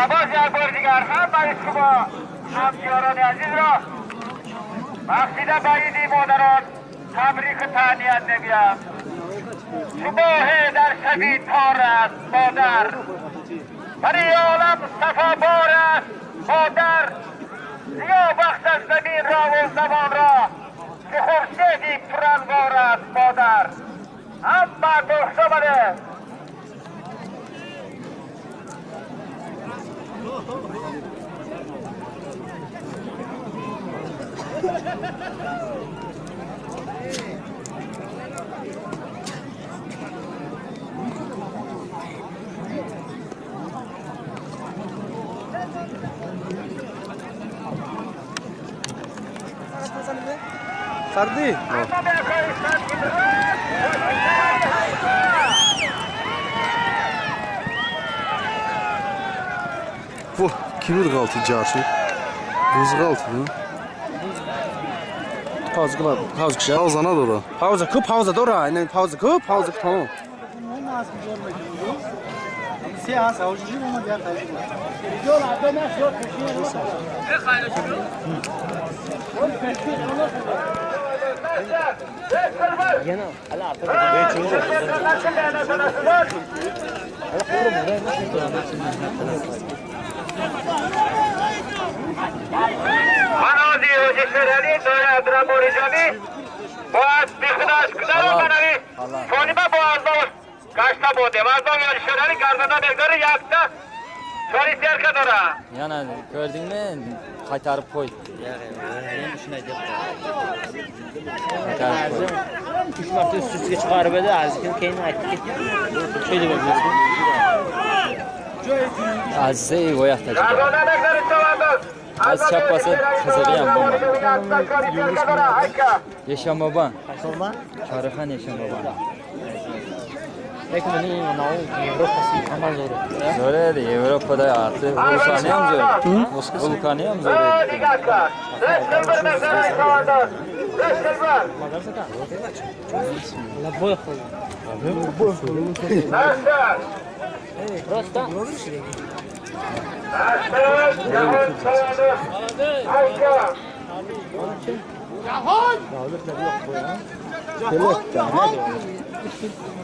باز یک بار دیگر همه شما همکاران عزیز را بخشیده به عید مادران تبریک و تهنیت میگویم. صبح در شبی تار است مادر، برای عالم صفا بار است مادر. زیا بخش از زمین را و زمان را که خورشیدی پرانوار است مادر. هم مردم خوش آمده. Sardi. Voh, kimdir qaltı carşı? Buz qaltı mı? Pause qiladi. Pause kishi. Pauza надо. Pauza ku, pauza dora. Endi pauza ku, pauza tamom. منازی حاجی شیرعلی داره عبدالرحمان جامی باید بی خودش گذران بنوی فاطمه با از گشته بودیم از نام حاجی شیرعلی گردنده مقدار یکتا چاری سرکه داره. Yana ko'rdingmi? Qaytarib qo'ydi. Endi shunday deb Qaytarib qo'ydi. 3 marta ust ustiga chiqarib edi, Azizkim keyin aytdi ki, shu deb o'zim. Aziz o yoqda chiqadi. Az chap bo'lsa qizig'i ham bo'lmadi. Yashamobon. Chorixon Yashamobon. Lekin uning anavi Yevropasi hamma zo'r. Zo'r edi, Yevropada ati vulkani ham zo'r. Vulkani ham zo'r edi. Boy qildi. Просто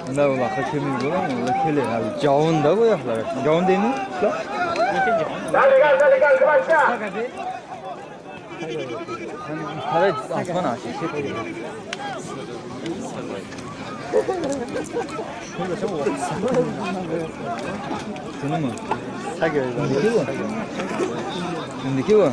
Unda unaqa kelmaydi bo'ladimi? Ular keladi. Javonda bu yoqlar. Javon deymi? Qara osmon ochiq. Shunimi? Undiki bu. Undiki bu.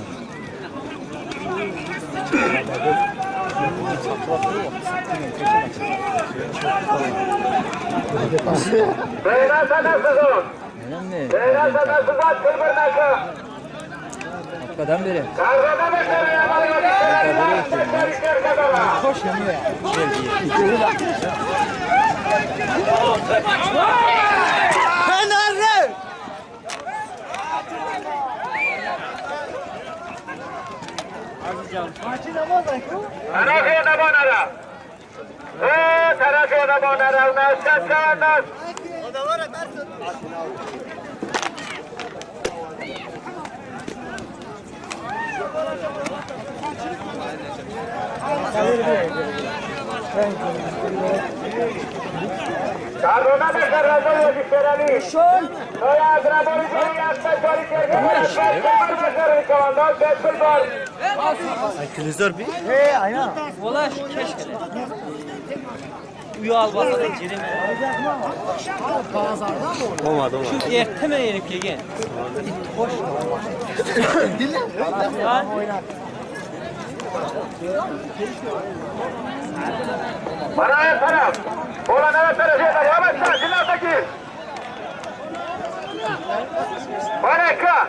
Haftadan beri. Televizor bir. Vallahi keşke. Uyu almasa da jirim. Olmadı olmadı. Şu ertama yenib kelgan. Xo'sh. Bana taraf. Olanlara taraf yeter. Yavaş Baraka.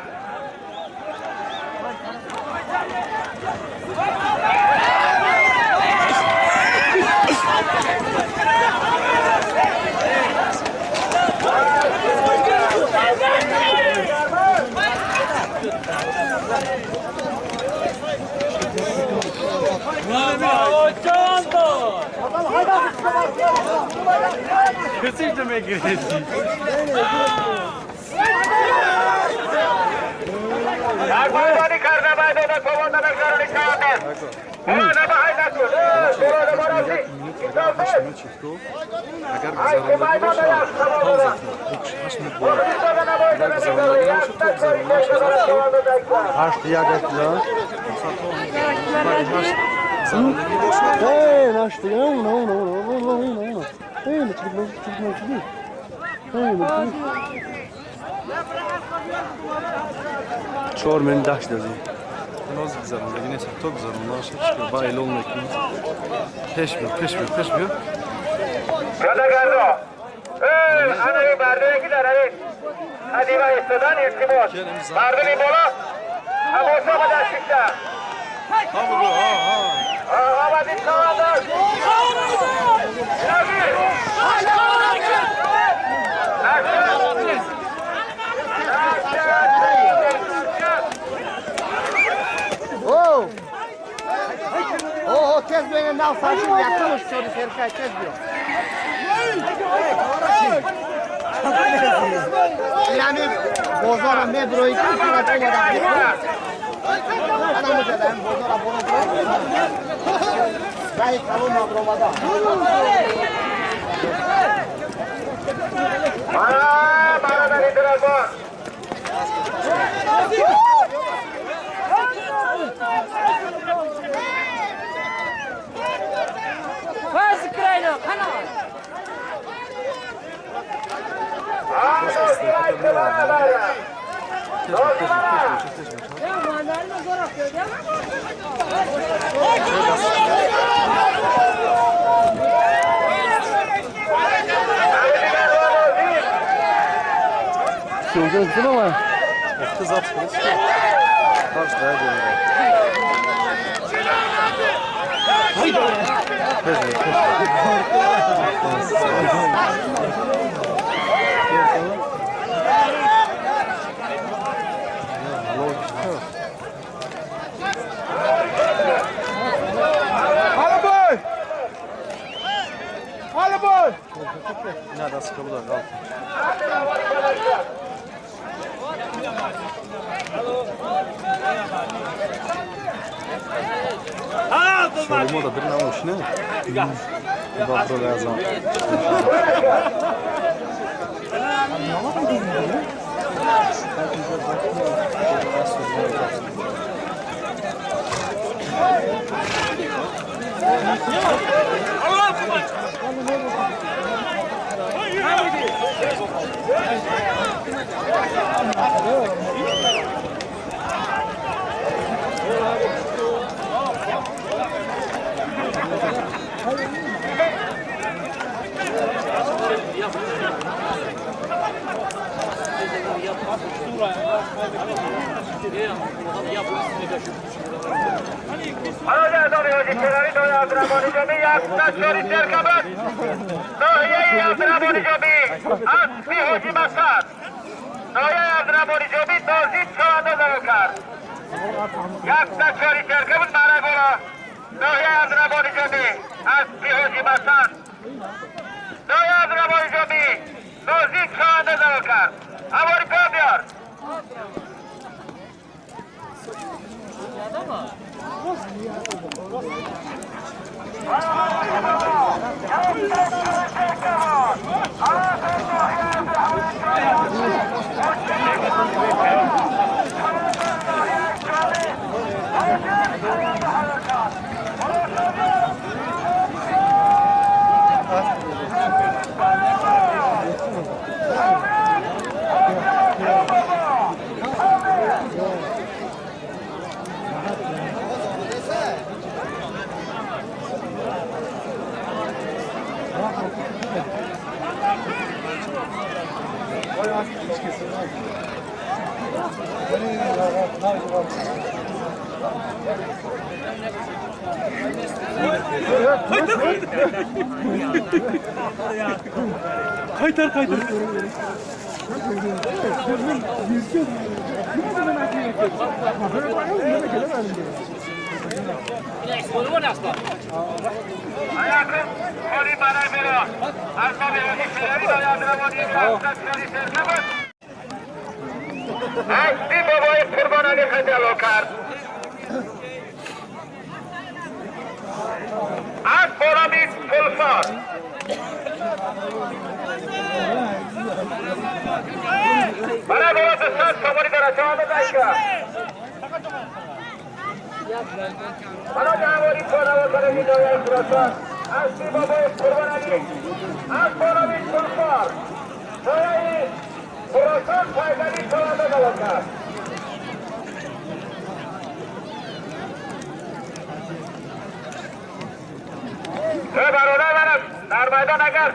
Агар гузарондагӣ бошад, пауза кунад. 8 минут бояд. Агар гузарондагӣ набошад, то гузаронда нашавад. 8 1 8 да. Баъди 8 гузарондагӣ бошад. Эй, 8 1 1 1 1 1 1. Эй, чик чик. Эй, 4 минут 10 дозӣ. Ноз гузарондагӣ нест, то гузаронда нашавад, чӣ ба эълон мекунад. Пеш биё, пеш биё, пеш биё. Пиёдагардо. Эй, анави бардое ки дар ҳамин қадима истодан илтимос. Мардуми боло ҳамоса ба даст шишта. Омадид шавандоз. О, тез биё, нав фарши якумш чори серкай, тез биё. Инами бозора меброи ки фақат омада. Ана муҷада ин бозора боро бро. Раи калон набромада. Мана бародари дурабон. Солимо да бир намошина. Бабро лазам. Kaytar kaytar. از بابای قربان علی خجلو کرد. از بارامی پلفار برای بالا 100 سواری داره جواب داشت. برای جواری کنه کنه میدایه خراسان. از بابای قربان علی از بارامی پلفار برای خراسان پایداری کننده دلا کرد. برادر من در میدان اگر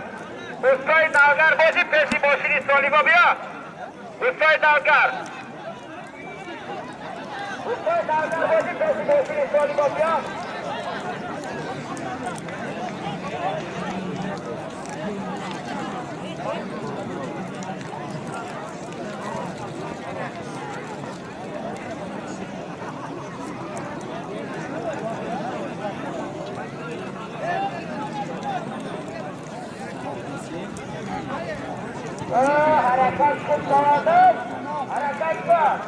اوستای دلگر باشی پیشی ماشینی سالیما بیا. اوستای دلگر، اوستای دلگر باشی پیشی ماشینی سالیما بیا. حرکت کن برادر، حرکت کن.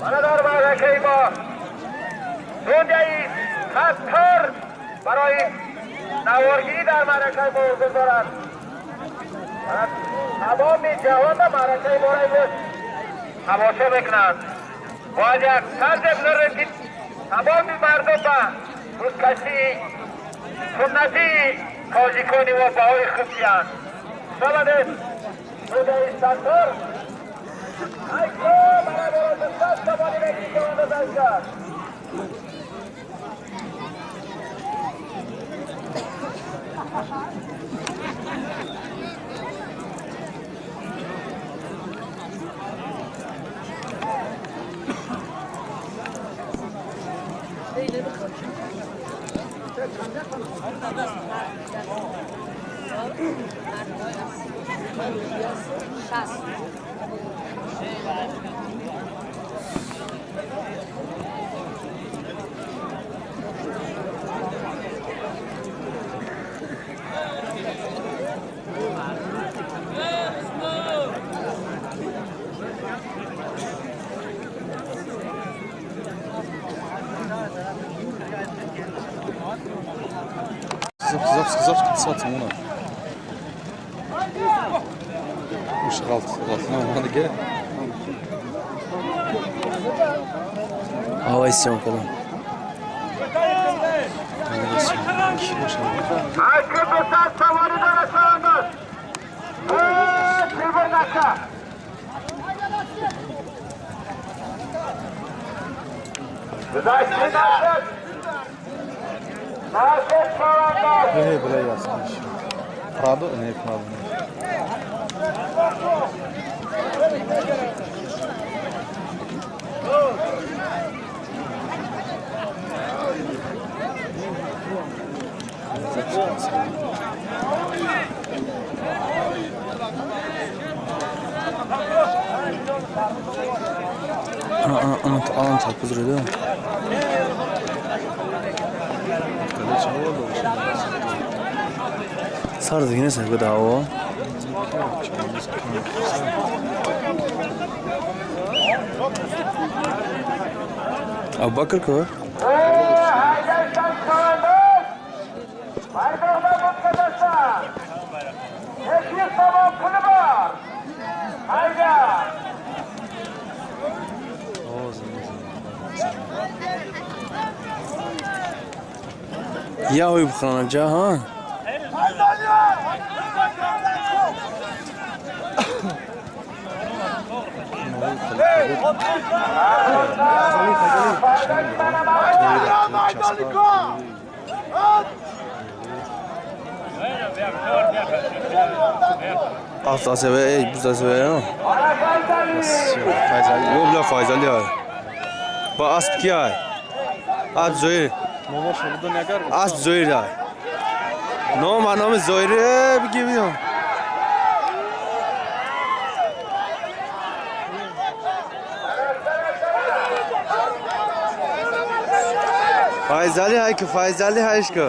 برادر معرکه ما دنیای خطر برای نوارگیری در معرکه ما حضور دارند. تمام جهان در معرکه ما را امروز تماشا میکنند. باید یک طرز بگذاریم که تمام مردم به خودکشی سنتی تاجیکانی و بهای خود بیایند. سلام دنیای ستار Запуск 100 وش غلط غلط نو هذا كاع هاو السيون كلهم ايه بلا ياسمين برادو ايه برادو انا تحفظ رده صار ذي نسه قد هو أبو بكر كور يا هو بخرانا جا ها Aftaseve, ey, buztaseve, Файзали, ё бля Файзали ай. Ба асп ки ай? Асп Зоир. Асп Зоир ай. Ном ба номи Зоир бигӣ биё. Файзали ай ки Файзали айш ки.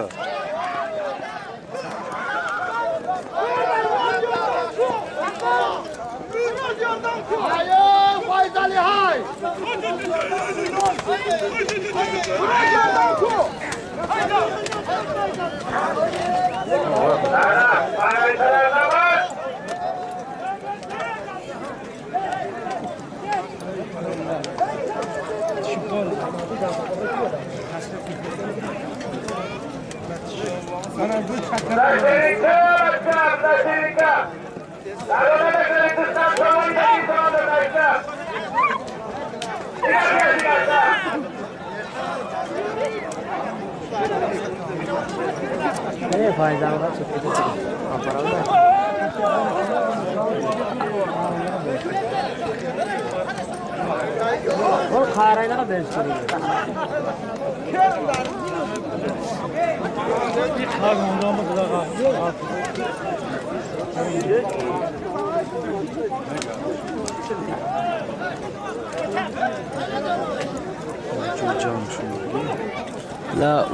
لا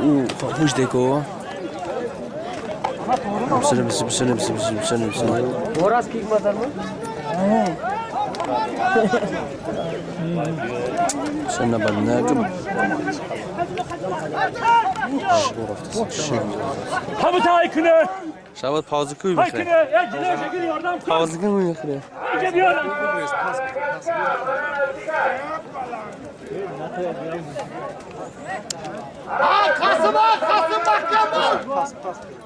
وش ديكو بسلم بسلم بسلم بسلم بسلم وراس كيك مثلا سنة بناكب شبات پاوزه کوی بخیر پاوزه کوی بخیر قاسم قاسم محکم قاسم محکم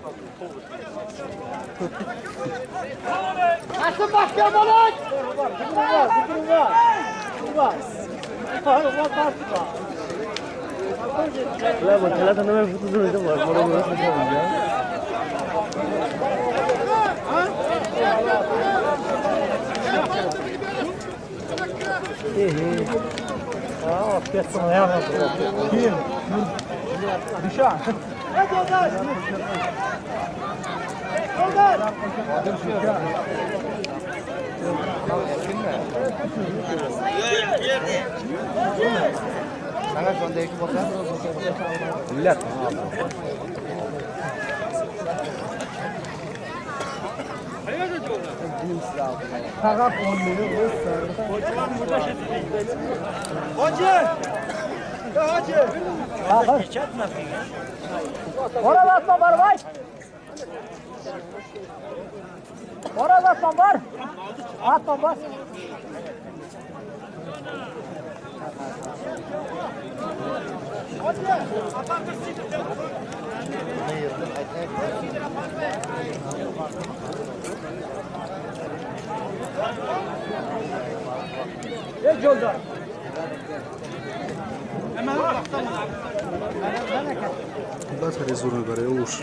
Бад зур мебаре уш.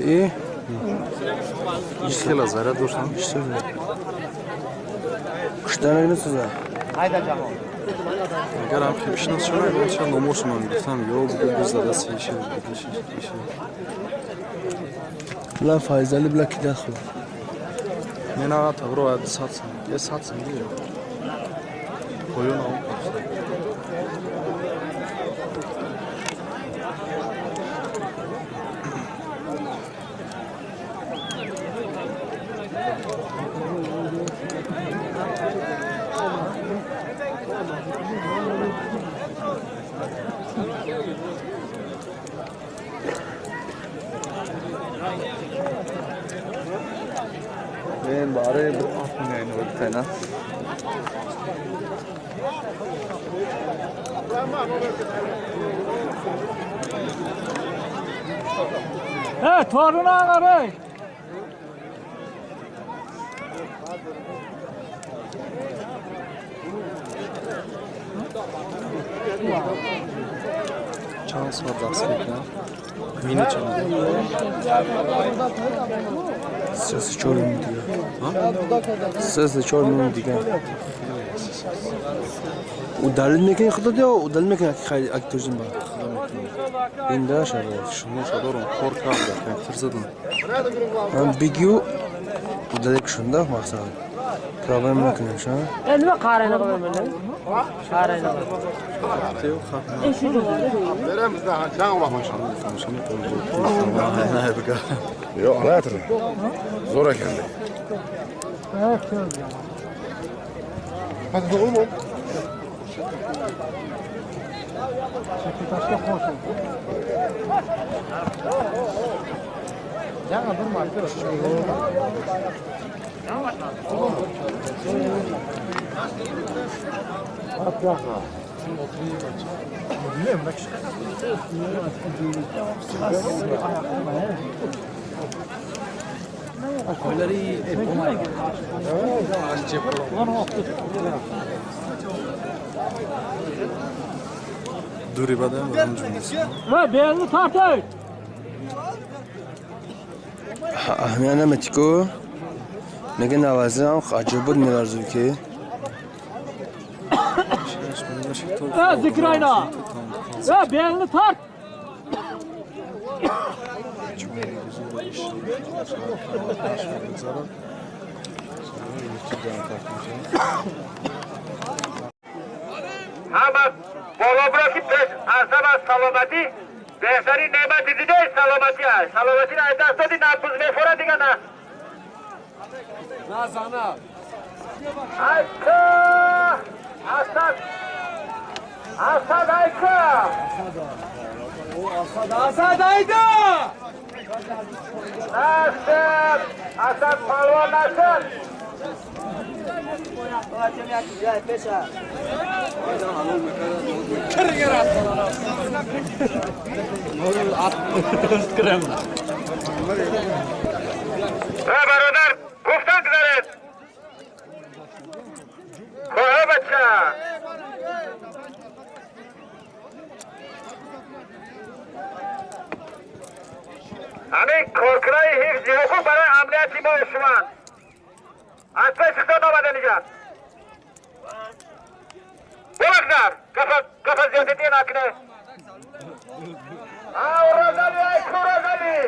И хела заряд доштам. Куштанаг несоза. Агар ҳам ки бишинос шавад, чанд номошро ман гуфтам, ё бугу задаси ише ише. Бла Файзали бла кида ху. Не на тавро 100 сом. Я 100 сом гирем. Поён ам. Чанд соат дарс мекунад? Мини чанд? 3-4 минут дига. 3-4 минут дига. Удалить мекунӣ худат ё удалить мекунӣ аки турзим ба? Инда шабад. Шумо шадорам кор карда, компютер задам. Ман бигю удалить шунда мақсад. Проблема накунем ша? Nima qarayni qo'yman? Qarayni. Yo'q, anatir. Zo'r ekanda. Hadi to'g'rimi? Дури бадаем Va, belni torting. Аҳамият наметику. Мега навазам аҷиб буд меларзу ки. Va, zikrayna. Va, belni tort. Ҳама боло биро ки пеш аз ҳама саломатӣ беҳтарин неъмати дидаи саломатӣ аст. Саломатиро аз даст додӣ, на пуз мефорад дига на. Айка! Асад! Асад айка! Asad ayda! Насиб! Асад палвон насиб! Бародар, гуфтан гузаред. Коҳа бача. Ҳамин коркунои ҳифзи ҳуқуқ барои амнияти мо шуманд. Аз пеши худон омада нигаҳ. Бубахшар, гафа зиёдатӣ накунед. Розали, ай ку Розали!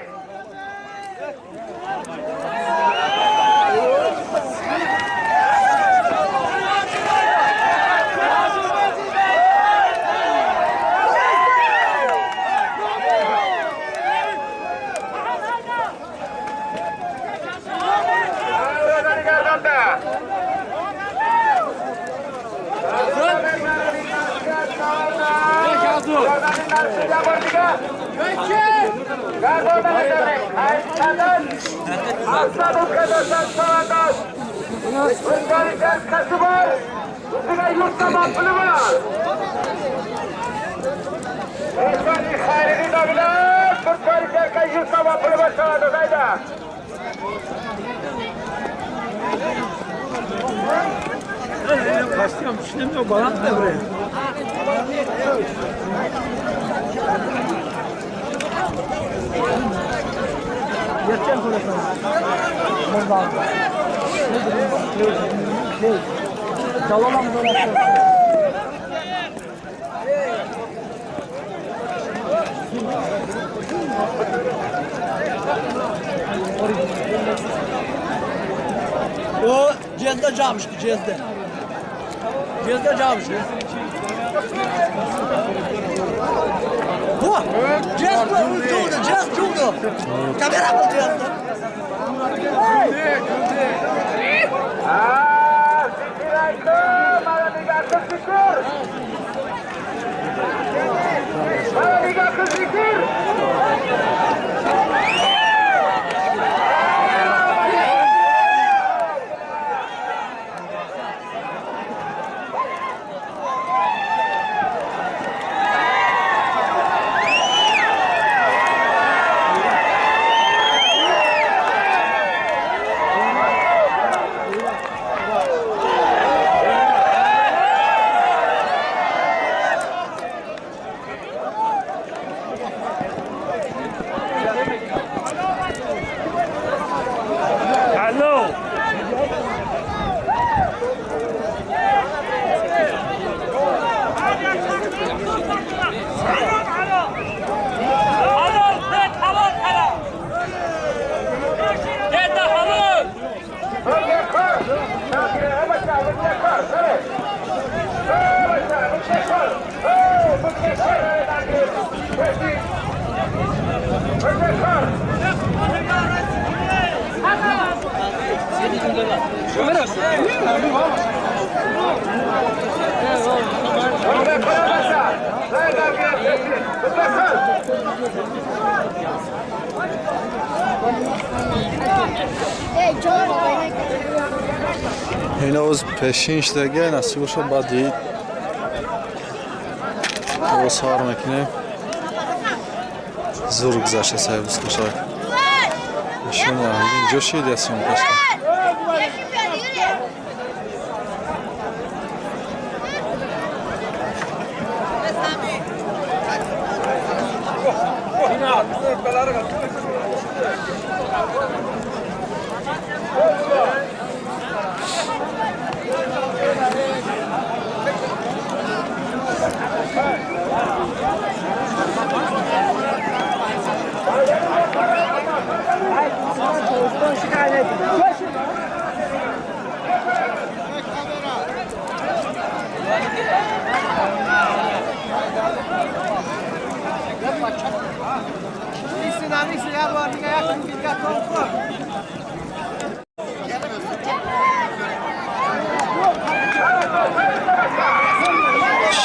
Розали гардонда! O cezde camıştı cezde. Cezde camıştı. Bu cezde uçurdu, cez uçurdu. Kamera bu cezde. Иноз пешин шудага насиб бошад, баъд ид сар мекунем. Зур гузашта сайбускашак. Ишон инҷо шид ясим кашка.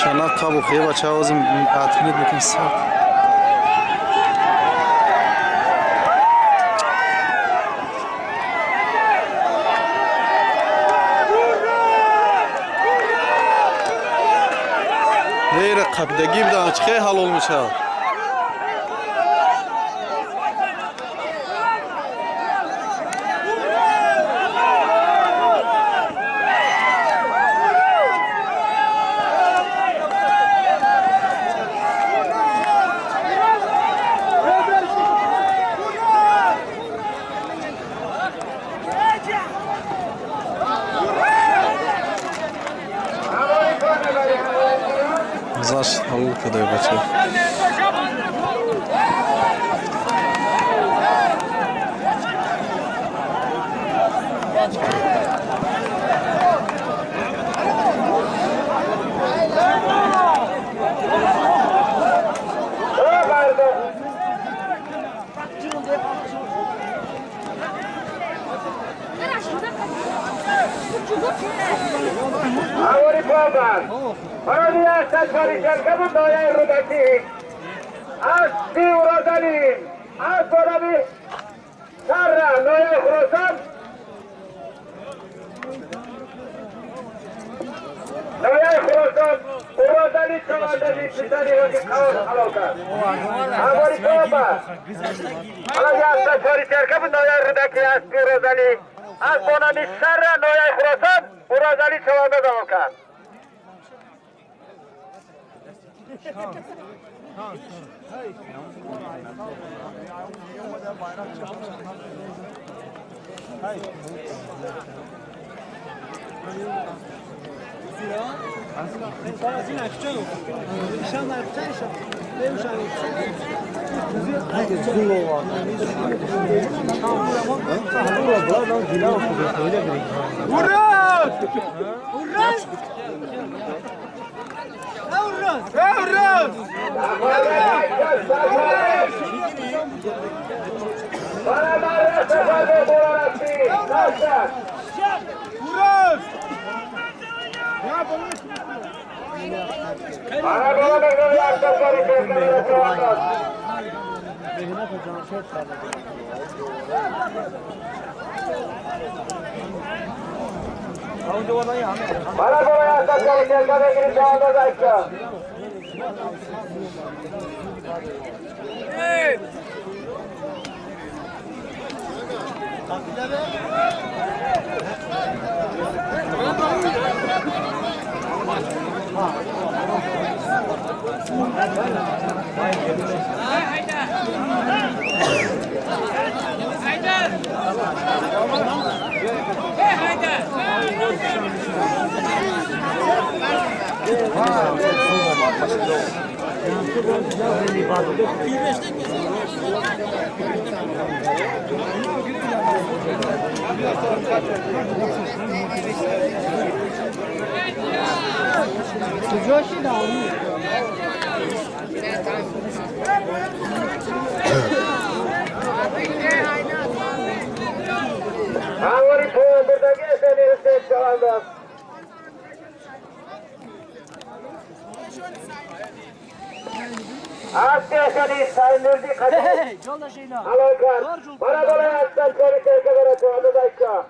Шана қабу хе бача озим атмид мекун сар. Нейра қабидагӣ будан чӣ хел ҳалол мешавад. Заш ҳалол кадай бача. چوانداز. از پیشانی سایمردی قدر حلال کرد. برای بالای هستن چاری سرکه داره چوانداز ایکا.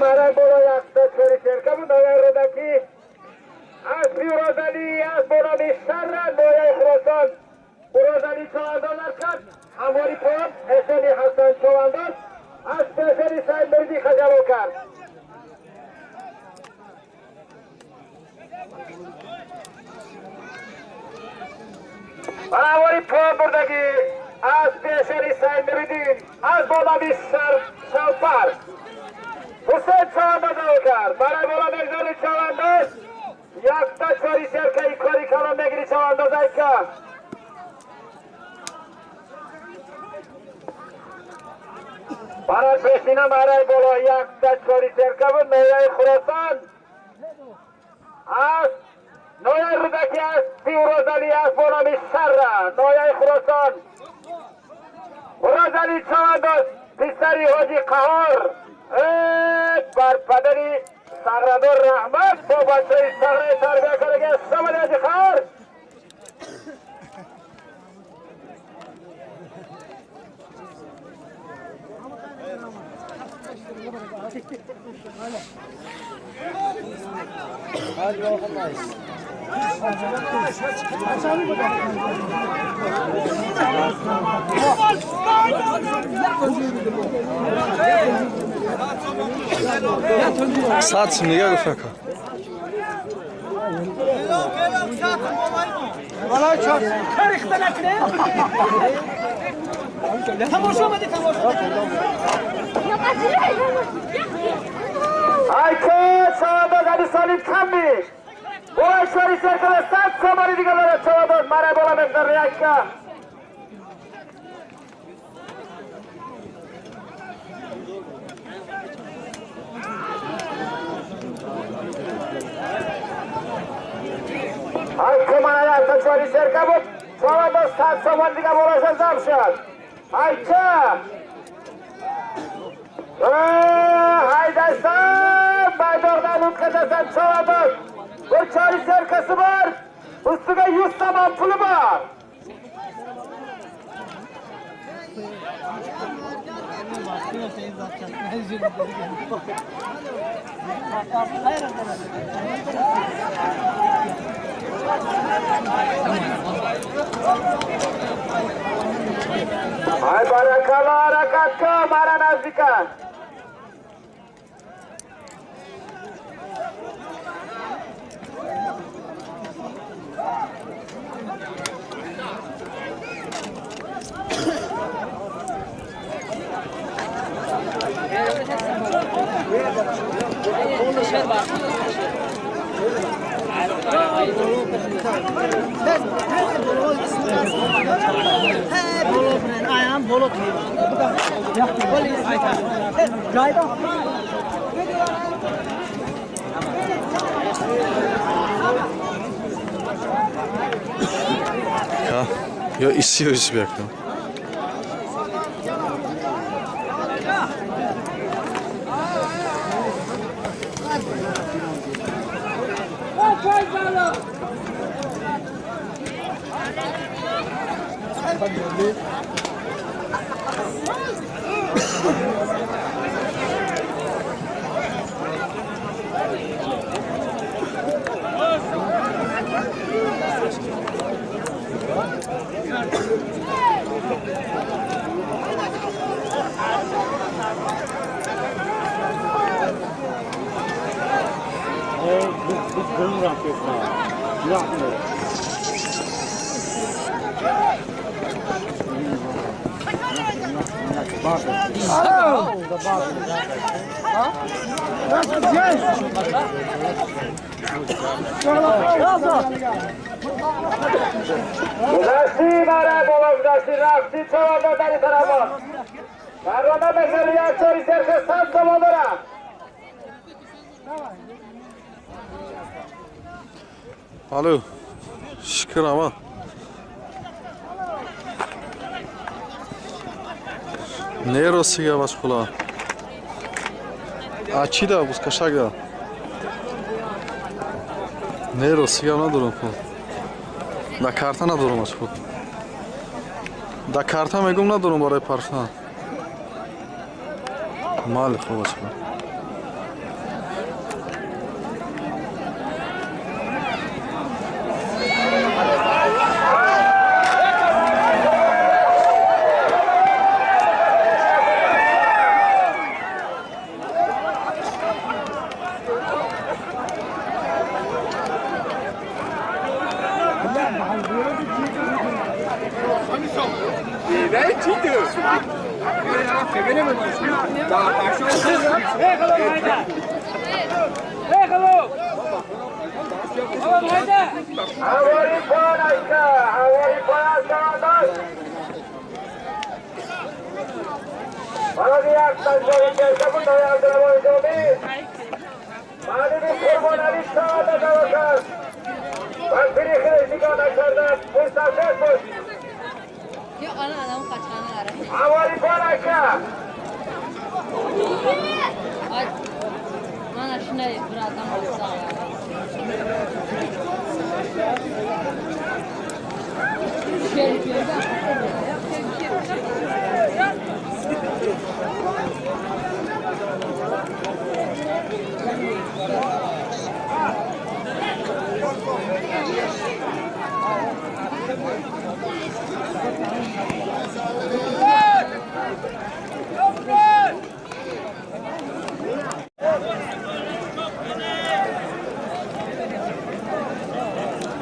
برای بالا یکتا چوری شرکه بود آقای رودکی از پیرازلی از بنامی سر نایه خراسان پیرازلی چهانداز کرد همواری پاپ حسینی حسن چهانداز از پیشنی سعید مردی خجلو کرد. همواری پاپ بردگی از پیشنی سعید مردی از بنامی سر سلپر حسین چهانداز کرد. برای بالا مقدار چهانداز یکتا چاری سرکه ای کاری کلام میگیری چهانداز ایکا. برای پیشینه برای بالا یکتا چاری سرکه بود نویه خراسان از نویه رودکی از پیروزعلی از بنامی سره نویه خراسان روزعلی چهانداز پسری حاجی قهار بر پدری سردار رحمت با بچه سره تربیه کرده سمال حاجی قهار. 100 میگه گفت کن. ایکه چهانداز علی سالم کم می برای شاری سرکل 100 سامانی دیگه داره چهانداز مرای بالا مقدار ایکه. ایکه من ایکه چاری سرکه بود چهانداز 100 سامان دیگه برایش زم شد. ایکه haydaysan maydondan o'tkazasan chavandoz. Bir chori serkasi bor, ustiga 100 somon puli bor. Ay barakalla harakatga mara nazdika. Ё исиё исбек. گذشتی برای بالا گذشتی رفتی چهار دادنی طرفان برنامه بخیر یک چاری سرخ 100 سامان داره. Alo. Şükür ama. Ne Rossiya başqula? A чӣ да бузкашак да? Не Россия надорам хуб. Да карта надорам аз худ. Да карта мегум надорам барои парфан. Мали хуб аст.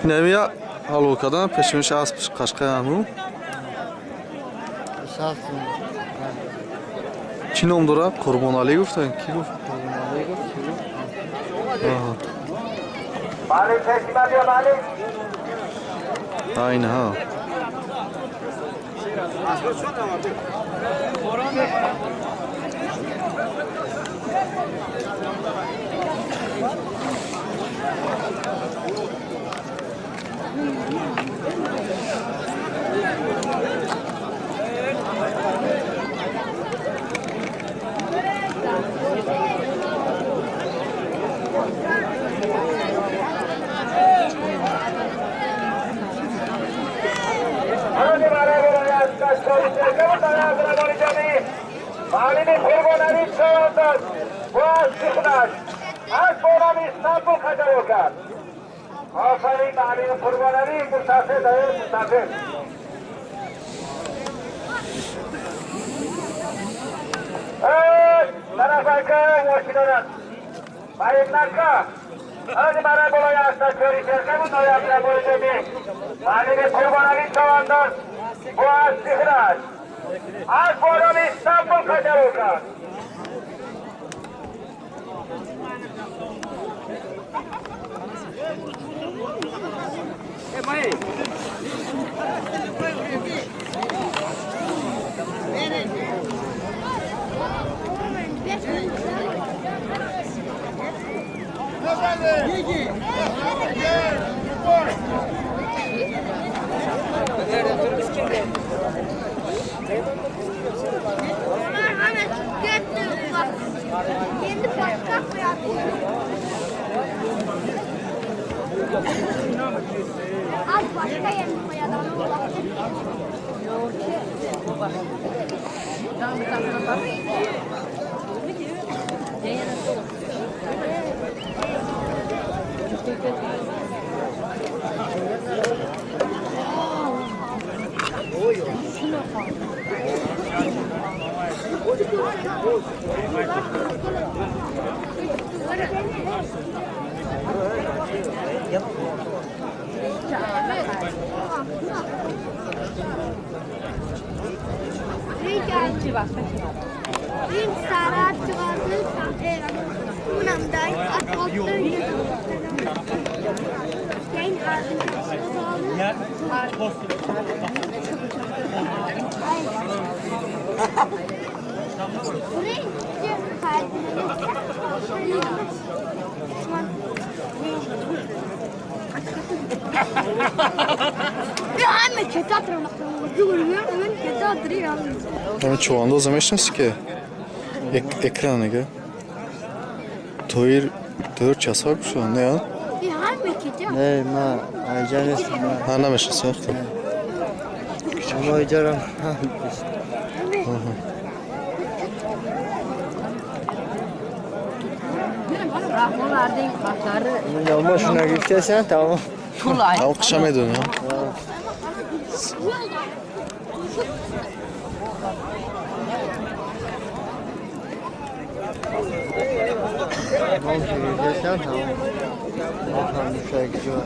Инамия ҳалол кардан пешмиш асп қашқаяму. Чӣ ном дорад? Қурбоналӣ гуфтан? Кӣ гуфт? Айна. Ами чувандоза мешнаси ки экран нега? Тоир тоир часар кушо, не а? Не, ма айҷа нестам. Ҳа, намешнаси вақте. Мо иҷарам. Номашона гирифтасан, тамом. Ав қиша медонӣ? Номашона гирифтасан, тамом. Нафаҳмида ҷо.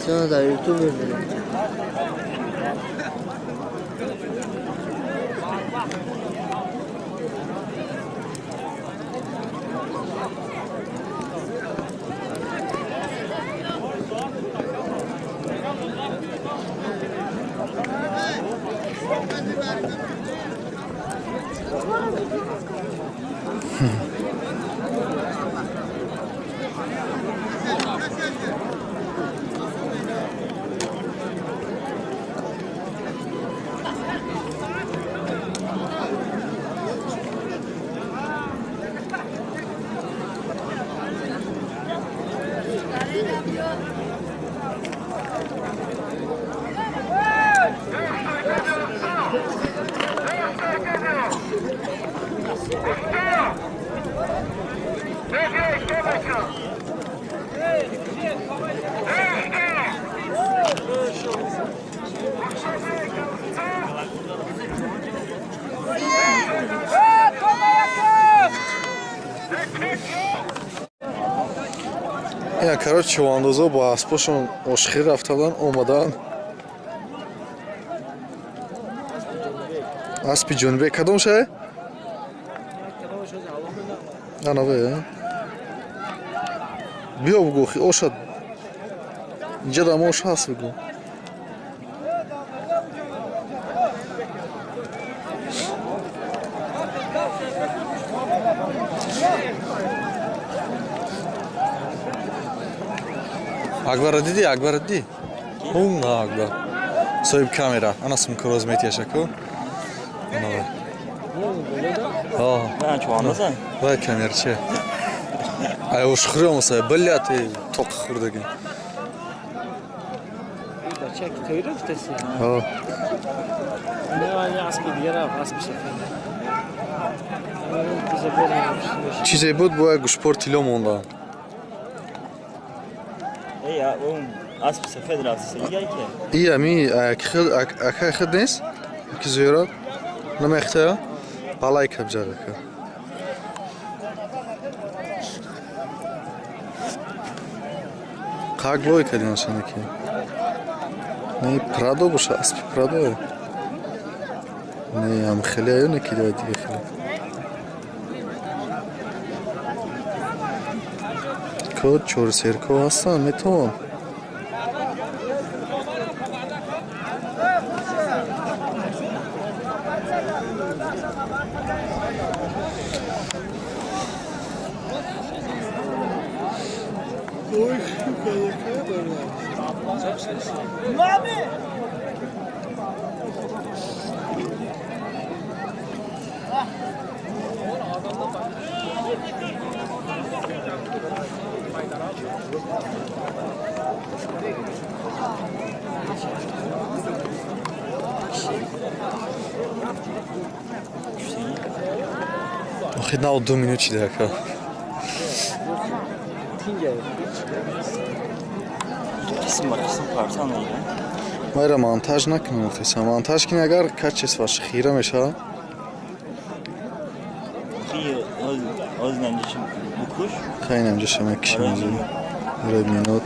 Sonra da YouTube izledim. Ина, короче, чувандозо бо аспошон ошхир рафтадан, омадан. Аспи Ҷонибек кадом шай? Анаве. Биё бугӯ, оша инҷа дам ош ҳаст бугӯ. Акбарро дидӣ? Акбарро дидӣ? На, Акбар. Соҳиб камера. Ана сумкароз метиашаку. Вай камерче. Ай ошхӯри омаса. Бля, ты тоқ хӯрдаги. Чизе буд, бояд гӯшпор тилло монда. Асп сафед рафт, ки? И ами акай хед нест? Ки зиёрат? Намехтая? Балай кабҷарака. Как бой кадинашанаки? Не, Прадо боша, аспи Прадо. Не, ам хеле аю не ки дига хеле. Серко, чор серко ҳастанд, метавон. Охи 92 минут шида ака. Қисм ба қисм парта мегирам. Майра монтаж накунам охиса. Монтаж кини агар качествоаш хира мешавад. Охи оз намҷашм букуш. Хай намҷашам мекишам. Барои минут.